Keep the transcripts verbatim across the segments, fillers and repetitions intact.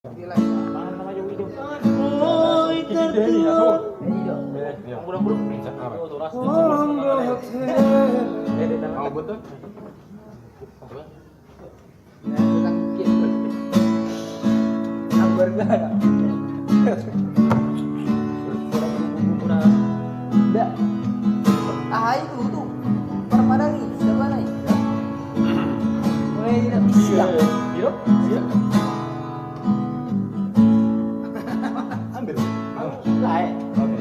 Aha itu tu? Parmadani, siapa nai? Mulai tidak bisa. Ambil. Lae. Oke.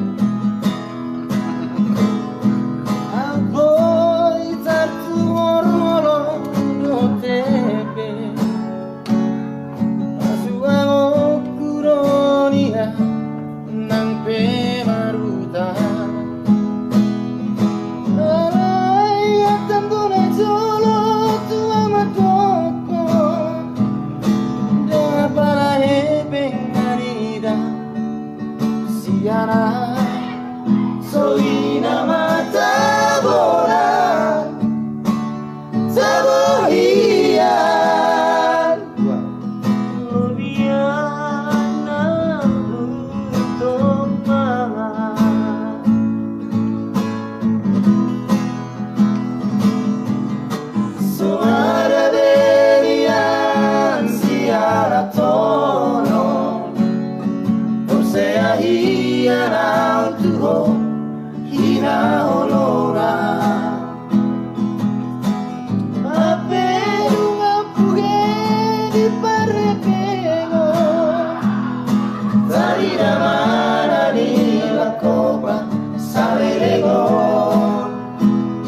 Amboi tartuhor molo do tepe. Pasuangonku do nian nang pe marhutang. Alai atam do na jolo tu amat toko. Ndang apala hepeng na nida sian ahu. So ina ma tabolan, tabo hian. Lobian na buton mangan. So ada be nian siala tono. Porsea hian ahu tu ho hinaholongan. Hape dung ampu he di parhepengon, tarida ma na nilangkopan saleleng on.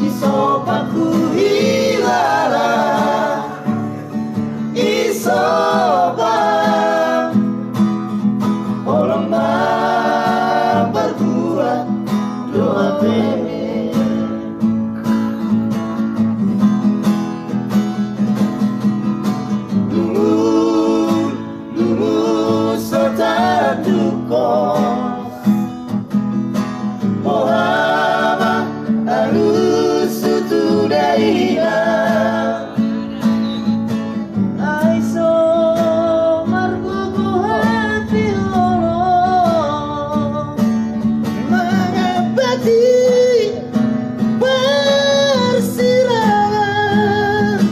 Isopa huhilala, isopa. Holong ma parbuat do hape. Lungun, lungun so tadukon. Boha ma alusu tu dainang. Ai so margogo hatihonon mangambati parsirangan.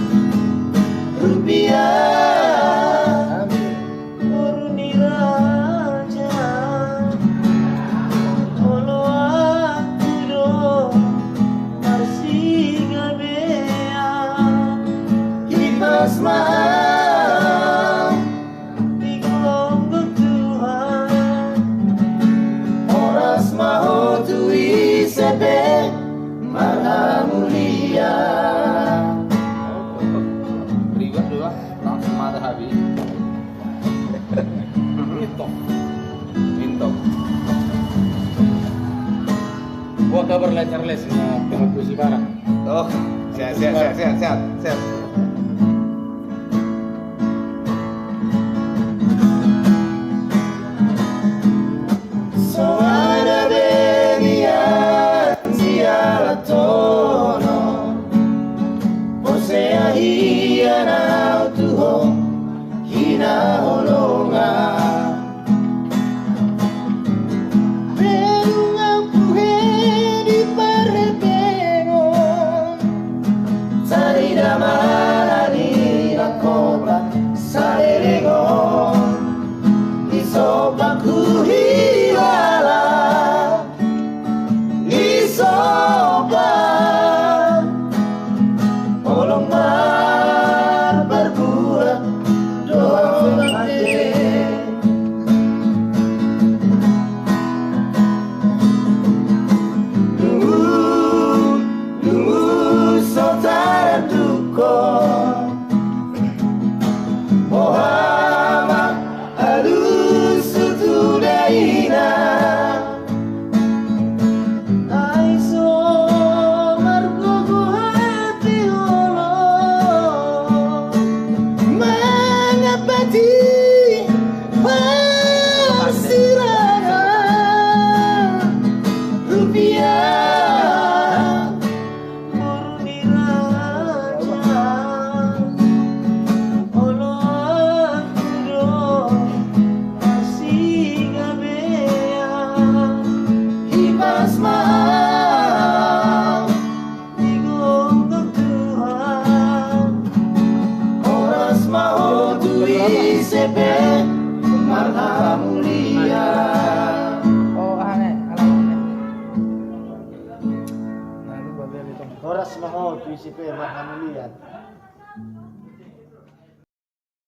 Rupiah, boru ni raja, oloanku do marsigabean. Ipas ma di gomgom Tuhan. Horas ma ho tu ise pe marhamulian. Ribet do, ah. Langsung mata habis. Mintok. Mintok. Gua kabar lancar les, ya, teman puisi barang. Oh, sehat, sehat, sehat, sehat, sehat, sehat. So ada be nian siala tono, porsea hian ahu tu ho hinaholongan. Dung ampu he di parhepengon, tarida ma Ise pe marhamulian. Horas ma ho tu ise pe marhamulian.